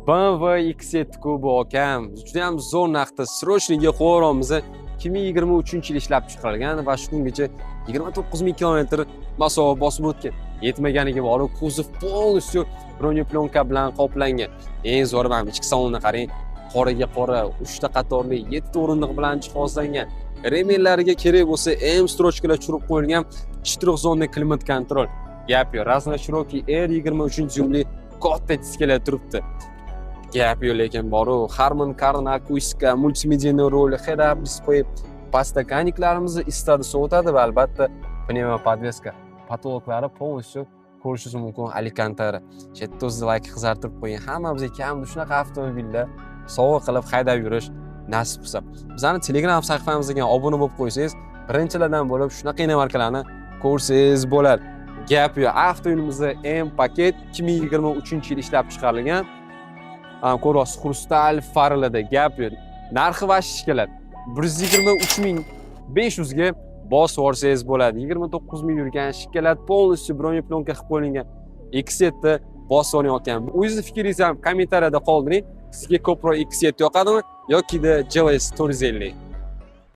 BMW X7 Kubo, akam, juda ham zo'r narxda срочный ga qo'yamiz. 2023-yil ishlab chiqarilgan va shu kungacha 29 ming kilometr masofa bosib o'tgan. Yetmaganiga borib, kuzov полностью бронеплёнка bilan qoplangan. Eng zo'ri, mana ichki salonni qarang, qoraga qora, 3 ta qatorli, 7 ta o'rindiq bilan jihozlangan. Ремень lariga kerak bo'lsa M строчка lar tushirib qo'yilgan, четырехзонный климат-контроль. Gap yo'q, разноширокий R23 dyumli katta diskalar turibdi. Gap yo'q, lekin boru Harman Kardon akustika, multimediya ruli, head-up display, подстаканник larimizni isitadi, sovutadi va albatta пневмоподвеска. Потолок lari полностью ko'rishingiz mumkin Alcantara. Chetda o'zida layk qizartirib qo'ying. Hammamizga kamida shunaqa avtomobilda sovg'a qilib haydab yurish nasib qilsa. Bizani Telegram sahifamizga obuna bo'lib qo'ysangiz, birinchilardan bo'lib shunaqa иномарка larni ko'rsangiz bo'ladi. Gap yo'q, avtomobilimizni M paket, 2023 yil ishlab chiqarilgan. Ko'ryapsiz, хрусталь faralarda, gap yo'q. Narxi вообще keladi. 123 500 ga bosib yuborsangiz bo'ladi. 29 ming yurgan, шоколад, полностью бронеплёнка qilib qo'yilgan X7 bosib yuborayotgan. O'zingizni fikringizni ham kommentariyada qoldiring. Sizga ko'proq X7 yoqadimi yokida GLS 450?